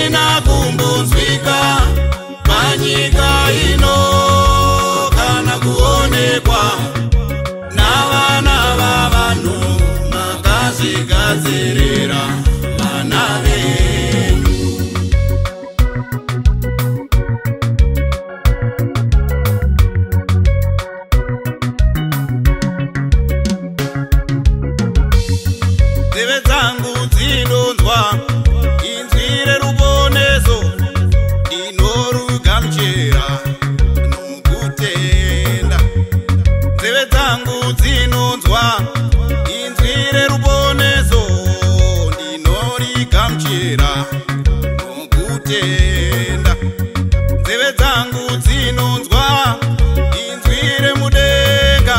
Zvisina kumbonzwika panyika ino kana kuonekwa navana vavanhu makazvigadzirira vana venyu. Nzeve dzangu dzinonzwa inzwi reruponeso, ndinorugamuchira nokutenda. Nzeve dzangu dzinonzwa inzwi reruponeso, ndinorigamuchira nokutenda. Nzeve dzangu dzinonzwa inzwi remudenga,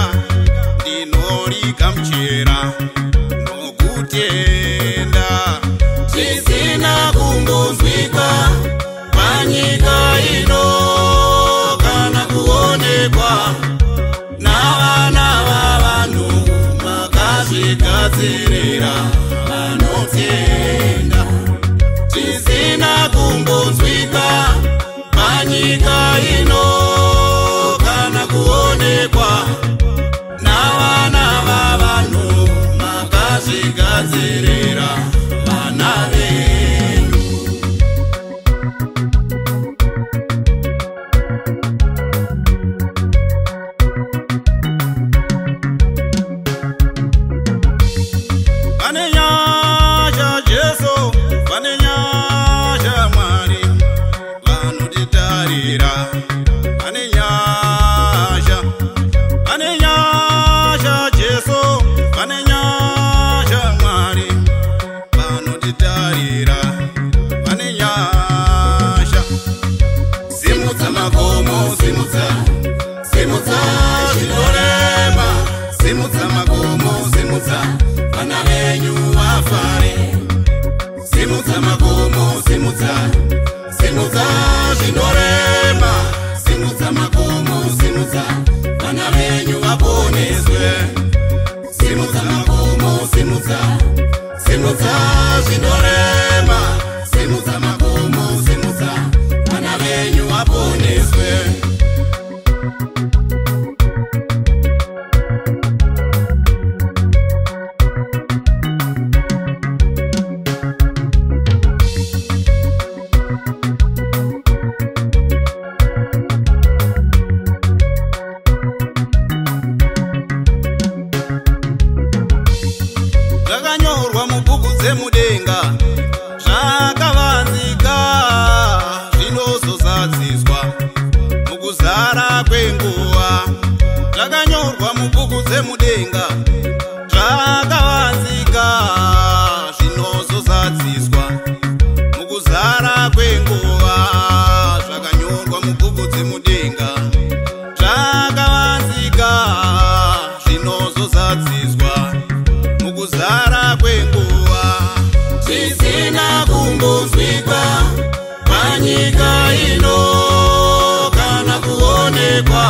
ndinorigamuchira nokutenda. Zvisina kumbonzwika panyika ino kana kuonekwa navana vavanhu makazvigadzirira vanotenda. Zvisina kumbonzwika panyika ino kana kuonekwa navana vavanhu makazvigadzirira vana venyu. Vane nyasha Jesu, vane nyasha Mwari, vanotitarira. Vane nyasha, vane nyasha Jesu, vane nyasha Mwari, vanotitarira. Vane nyasha. Simudza makomo, simudza, simudza zvinorema, simudza makomo, simudza vana venyu vafare. Simudza makomo, simudza, simudza zvinorema, simudza makomo, simudza vana venyu vaponeswe. Simudza makomo, simudza, simudza zvinorema, simudza makomo, simudza vana venyu vaponeswe. Zvakanyorwa mubhuku dzemudenga zvakavanzika, zvinozozadziswa mukuzara kwenguva. Zvakanyorwa mubhuku dzemudenga zvakavanzika, zvinozozadziswa mukuzara kwenguva. Zvakanyorwa mubhuku dzemudenga zvakavanzika, zvinozozadziswa mukuzara kwenguva. Zvisina kumbonzwika panyika ino kana kuonekwa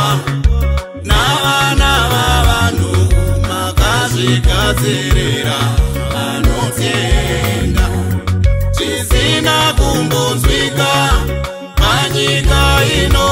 navana vavanhu makazvigadzirira vanotenda. Zvisina kumbonzwika panyika ino